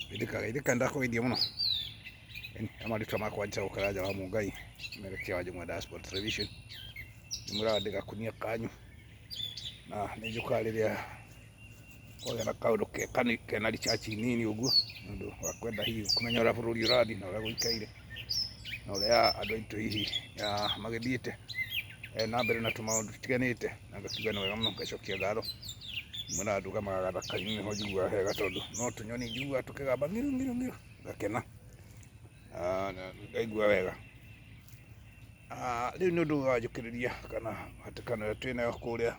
Geithĩka geithĩka nĩndakũgeithia mũno. Marĩtwa makwa njĩtagwo Karanja wa Mũngai, mwerekeria wa Njũng'wa Diaspora Television. Ndĩmwĩraga ndĩ gakunia kanyu na nĩ njũkaga rĩrĩa kwagĩa na kaũndũ kena research nini ũguo nĩ ũndũ wa kwenda hihi kũmenya ũrĩa bũrũri ũrathiĩ na ũrĩa gũikaire na ũrĩa andũ aitũ hihi magĩthiĩte na mbere na tũmaũndũ tũtiganĩte, na ngakiuga nĩ wega mũno ngacokia ngatho. Mwena ndũgamaga gathaka-inĩ nĩho njiguaga hega tondũ no tũnyoni njiguaga tũkĩgamba ng'iru ng'iru ng'iru ngakena, ngaigua wega. Rĩu nĩ ũndũ ũranjũkĩrĩria kana hatĩkano ĩrĩa twĩnayo kũrĩa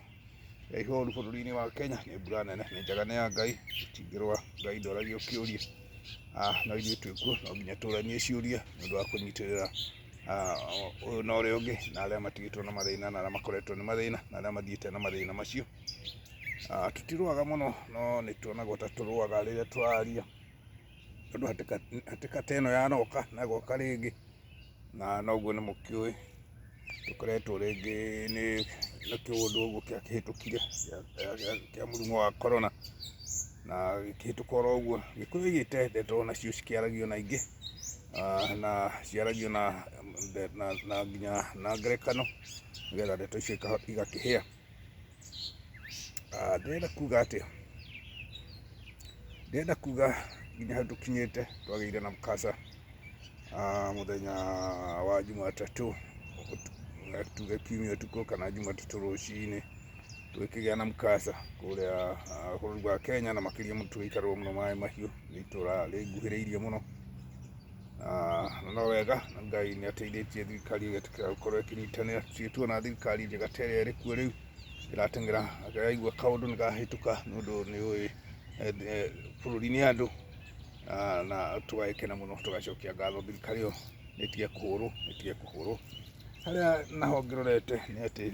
ya ihoru bũrũri-inĩ wa Kenya nĩ mbura nene, nĩ njega nĩ ya Ngai, tũtingĩrũa, Ngai ndoragio kĩũria, no ithuĩ twĩkuo no nginya tũranie ciũria nĩ ũndũ wa kũnyitĩrĩra ũyũ na ũrĩa ũngĩ na arĩa matigĩtwo na mathĩna na arĩa makoretwo nĩ mathĩna na arĩa mathiĩte na mathĩna macio. Tũtirũaga mũno no nĩ tuonagwo ta tũrũaga rĩrĩa tũraria tondũ hatĩka ta ĩno yanoka na ĩgoka rĩngĩ na noguo nĩ mũkĩũĩ tũkoretwo rĩngĩ nĩ kĩũndũ ũguo kĩahĩtũkire kĩa mũrimũ wa corona na gĩkĩhĩtũka oro ũguo. Gĩkũyũ oigĩte ndeto nacio cikĩaragio na ingĩ na ciaragio na nginya na ngerekano nĩgetha ndeto icio igakĩhĩa. Ndĩrenda kuga atĩa? Ndĩrenda kuga nginya hau tũkinyĩte twagĩire na mkasa mũthenya wa Jumatatũ, tuge kiumia ũtukũ kana Jumatatũ rũcinĩ, tũgĩkĩgĩa na mkasa kũrĩa bũrũri wa Kenya na makĩria mũno tũgĩikarwo mũno Maĩ Mahiũ, nĩ itũra rĩnguhĩrĩirie mũno. Na no wega na Ngai nĩ ateithĩtie thirikari ĩgetĩkĩra gũkorwo ĩkĩnyitanĩra. Tũtirĩ tuona thirikari njega ta ĩrĩa ĩrĩ kuo rĩu ĩrateng'era yaigua kaũndũ nĩ kahĩtũka nĩ ũndũ nĩ ũĩ bũrũri nĩ andũ, na tũgagĩkena mũno tũgacokia ngatho thirikari ĩyo ĩtige kũhũrwo, ĩtige kũhũrwo. Harĩa naho ngĩrorete nĩ atĩ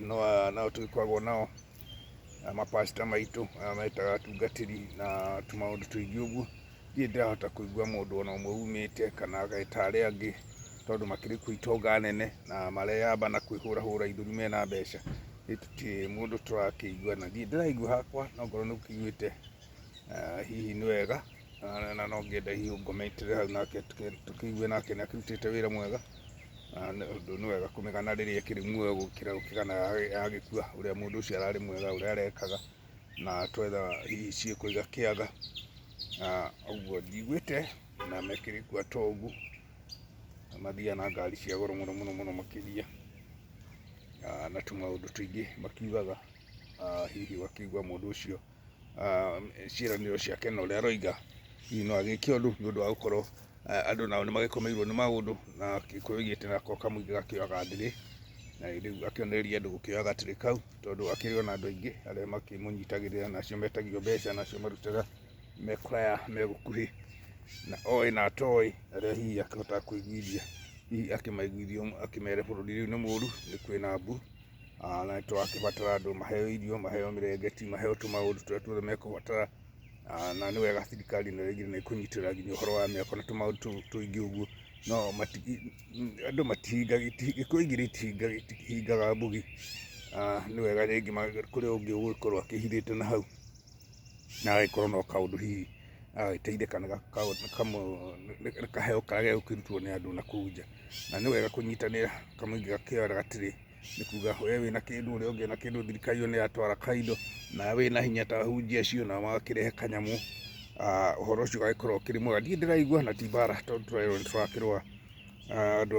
no tũgĩkoragwo nao mapastor maitũ arĩa metaga atungatĩri na tũmaũndũ tũingĩ ũguo. Ndirĩ ndĩrahota kũigua mũndũ ona ũmwe umĩte kana ageta arĩa angĩ tondũ makĩrĩ kuo itonga nene na mareyamba na kwĩhũrahũra ithũri mena mbeca. Ithuĩ tũtirĩ mũndũ tũrakĩigua na ndirĩ ndĩraigua hakwa no ngorwo nĩ ũkĩiguĩte hihi nĩ wega na no ngĩende hihi ũngomentere hau nake tũkĩigue nake nĩ akĩrutĩte wĩra mwega na ũndũ nĩ wega kũmĩgana rĩrĩa ĩkĩrĩ muoyo gũkĩra gũkĩgana yagĩkua ũrĩa mũndũ ũcio ararĩ mwega ũrĩa arekaga. Na twetha hihi ciĩko igakĩaga, na ũguo njiguĩte na mekĩrĩ kuo atongu, na mathiaga na ngari cia goro mũno mũno mũno makĩria, na tũmaũndũ tũingĩ makiugaga, hihi ũgakĩigua mũndũ ũcio ciĩranĩro ciake na ũrĩa aroiga, hihi no agĩke ũndũ nĩ ũndũ wa gũkorwo andũ nao nĩ magĩkomeirwo nĩ maũndũ, na Gĩkũyũ oigĩte nako kamũingĩ gakĩoyaga ndĩrĩ, na rĩu akĩonereria andũ gũkĩoya gatĩrĩ kau. Tondũ akĩrĩ ona andũ aingĩ arĩa makĩmũnyitagĩrĩra na acio metagio mbeca na acio marutaga me kũraya me gũkuhĩ, na oĩ na atoĩ, arĩa hihi akĩhotaga kũiguithia, hihi akĩmaiguithia akĩmere bũrũri rĩu nĩ mũru, nĩ kwĩna mbu, na nĩ tũrakĩbatara andũ maheo irio, maheo mĩrengeti, maheo tũmaũndũ tũrĩa tuothe mekũbatara, na nĩ wega thirikari ĩno ĩrĩa nĩ ĩkũnyitĩrĩra nginya ũhoro wa mĩako na tũmaũndũ tũu tũingĩ ũguo, no andũ matihingaga, Gĩkũyũ igĩrĩ itihingaga mbugi, nĩ wega rĩngĩ kũrĩ ũngĩ ũgũgĩkorwo akĩhithĩte na hau, na agagĩkorwo no kaũndũ hihi agagĩteithĩka nĩ kaheo karĩa gegũkĩrutwo nĩ andũ na kũu nja, na nĩ wega kũnyitanĩra kamũingĩ gakĩoya gatirĩ. Nĩ kuga we wĩna kĩndũ ũrĩa ũngĩ ena kĩndũ, thirikari ĩyo nĩ yatwara kaindo, nawe wĩna hinya ta ahunjia acio nao magakĩrehe kanyamũ, ũhoro ũcio ũgagĩkorwo ũkĩrĩ mwega. Ndirĩ ndĩraigua na ti mbara tondũ tũrerwo nĩ tũrakĩrũa andũ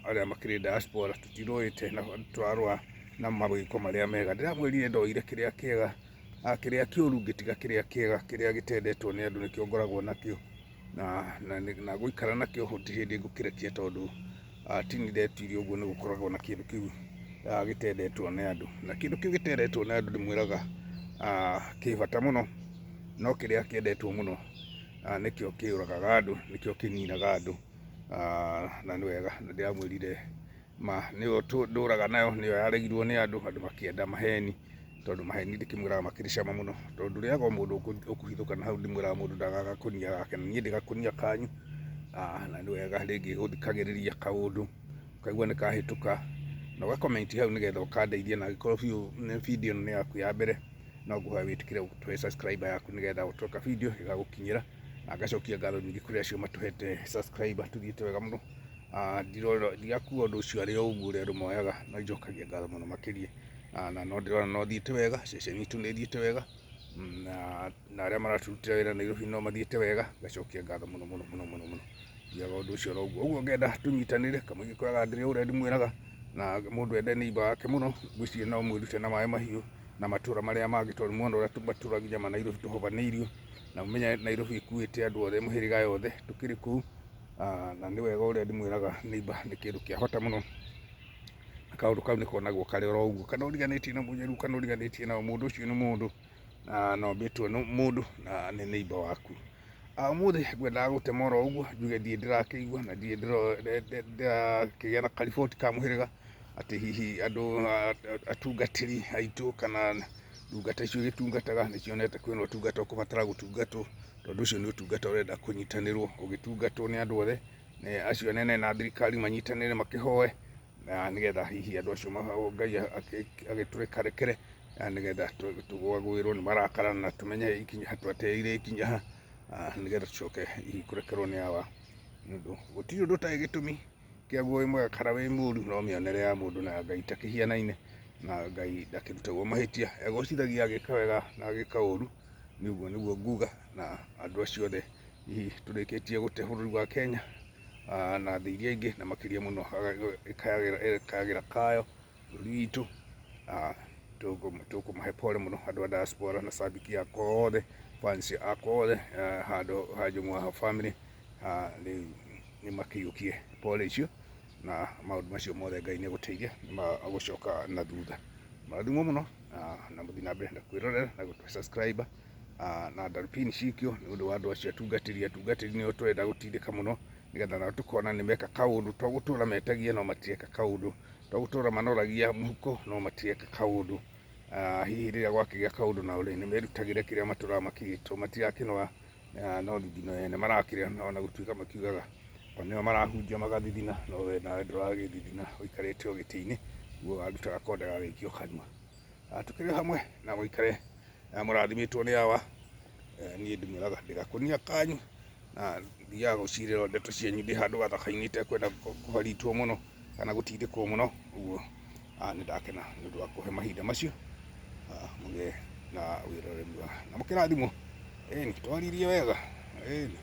arĩa makĩrĩ diaspora tũtirũĩte na tũrarũa na mawĩko marĩa mega. Ndĩramwĩrire ndoire kĩrĩa kĩega, kĩrĩa kĩũru ngĩtiga kĩrĩa kĩega, kĩrĩa gĩtendetwo nĩ andũ nĩkĩo ngoragwo nakĩo. Na ngũikara nakĩo gũtirĩ hĩndĩ ngũkĩrekia tondũ tini ndetirie ũguo nĩ gũkoragwo na kĩndũ kĩu gĩtendetwo nĩ andũ. Na kĩndũ kĩu gĩtendetwo nĩ andũ ndĩmwĩraga kĩ bata mũno, no kĩrĩa kĩendetwo mũno nĩkĩo kĩũragaga andũ, nĩkĩo kĩninaga andũ, na nĩ wega na ndĩramwĩrire ma nĩyo ndũraga nayo, nĩyo yaregirwo nĩ andũ, andũ makĩenda maheni. Tondũ maheni ndĩkĩmwĩraga makĩrĩ cama mũno, tondũ ndũrĩaga o mũndũ ũkũhithũka na hau ndĩmwĩraga mũndũ ndagaga gakũnia gake, na niĩ ndĩ gakũnia kanyu, na nĩ wega rĩngĩ gũthikagĩrĩria kaũndũ, ũkaigua nĩ kahĩtũka, na ũga comment hau nĩgetha ũkandeithia, na angĩkorwo biũ video ĩno nĩ yaku ya mbere, no ngũhoya wĩtĩkĩre ũtũhe subscribe yaku nĩgetha tweka video ĩgagũkinyĩra. Na ngacokia ngatho nyingĩ kũrĩ acio matũhete subscriber, tũthiĩte wega mũno. Ndirakua ũndũ ũcio arĩ o ũguo ũrĩa andũ moyaga, no njokagia ngatho mũno makĩria. Na no ndĩrona no thiĩte wega, ceceni itũ nĩ ĩthiĩte wega, na arĩa maraturutĩra wĩra Nairobi no mathiĩte wega, ngacokia ngatho mũno mũno mũno mũno mũno. Ndiaga ũndũ ũcio oro ũguo. Ũguo ngenda tũnyitanĩre, kamũingĩ koyaga ndĩrĩ ũrĩa ndĩmwĩraga, na mũndũ ende neighbor wake mũno, ngwĩciria no mwĩrute na maĩ mahiũ na matũra marĩa mangĩ, tondũ muona ũrĩa matũra nginya ma Nairobi tũhobanĩirio, na mũmenye Nairobi ĩkuĩte andũ othe, mũhĩrĩga yothe, tũkĩrĩ kũu. Na nĩ wega ũrĩa ndĩmwĩraga neighbor nĩ kĩndũ kĩa bata mũno, na kaũndũ kau nĩ konagwo karĩ oro ũguo, kana ũriganĩtie na mũnyaru kana ũriganĩtie na mũndũ ũcio nĩ mũndũ, na no mbĩtwo nĩ mũndũ na nĩ neighbor waku. Ũmũthĩ ngwendaga gũtema oro ũguo njuge ndirĩ ndĩrakĩigua na ndirĩ ndĩrakĩgĩa na kariboti ka mũhĩrĩga atĩ hihi andũ atungatĩri aitũ kana ndungata icio igĩtungataga nĩ cionete kwĩna ũtungata ũkũbatara gũtungatwo, tondũ ũcio nĩ ũtungata ũrenda kũnyitanĩrwo ũgĩtungatwo nĩ andũ othe, nĩ acio anene na thirikari manyitanĩre makĩhoe, na nĩgetha hihi andũ acio Ngai agĩtũrekarekere, na nĩgetha tũgwagwĩrwo nĩ marakara na tũmenye ikinya twateire ikinya ha, nĩgetha tũcoke hihi kũrekerwo nĩ awa, nĩ ũndũ gũtirĩ ũndũ ũtarĩ gĩtũmi kĩaguo wĩ mwega kana wĩ mũru, no mĩonere ya mũndũ na ya Ngai itakĩhianaine, na Ngai ndakĩrutagwo mahĩtia, egocithagia agĩka wega na agĩka ũru, nĩ ũguo nĩguo nguga, na andũ acio othe hihi tũrĩkĩtie gũte bũrũri wa Kenya na thĩ iria ingĩ, na makĩria mũno ĩkayagĩra kayo bũrũri witũ. Tũkũmahe pole mũno andũ a diaspora na cabiki akwa othe, fans akwa othe, handũ ha Njũng'wa family, rĩu nĩ makĩiyũkie pole icio na maũndũ macio mothe Ngai nĩ egũteithia nĩ magũcoka na thutha. Mũrathimwo mũno na mũthiĩ na mbere na kwĩrorera na gũtũ subscribe na ndarubini cikio nĩ ũndũ wa andũ acio atungatĩri, atungatĩri nĩo tũrenda gũtindĩka mũno nĩgetha nao tũkona nĩ meka kaũndũ, to gũtũra metagia no matireka kaũndũ, to gũtũra manoragia mũhuko no matireka kaũndũ. Hihi rĩrĩa gwakĩgĩa kaũndũ nao rĩ, nĩ merutagĩre kĩrĩa matũraga makĩgĩtwo, matirakĩnoga, no thithino ene marakĩrĩa, ona gũtuĩka makiugaga o nĩo marahunjia magathithina, no we nawe ndũragĩthithina, ũikarĩte o gĩtĩ-inĩ, ũguo waruta gakonde gagĩikio kanua. Tũkĩrĩ hamwe na mũikare mũrathimĩtwo nĩ awa, niĩ ndĩmwĩraga ndĩgakũnia kanyu na thiaga gũcirĩra ndeto cianyu ndĩ handũ gathaka-inĩ itekwenda kũharitwo mũno kana gũtindĩkwo mũno, ũguo nĩ ndakena nĩ ũndũ wa kũhe mahinda macio, mũgĩe na wĩroreri mwega na mũkĩrathimwo. Ĩni twaririe wega, ĩni.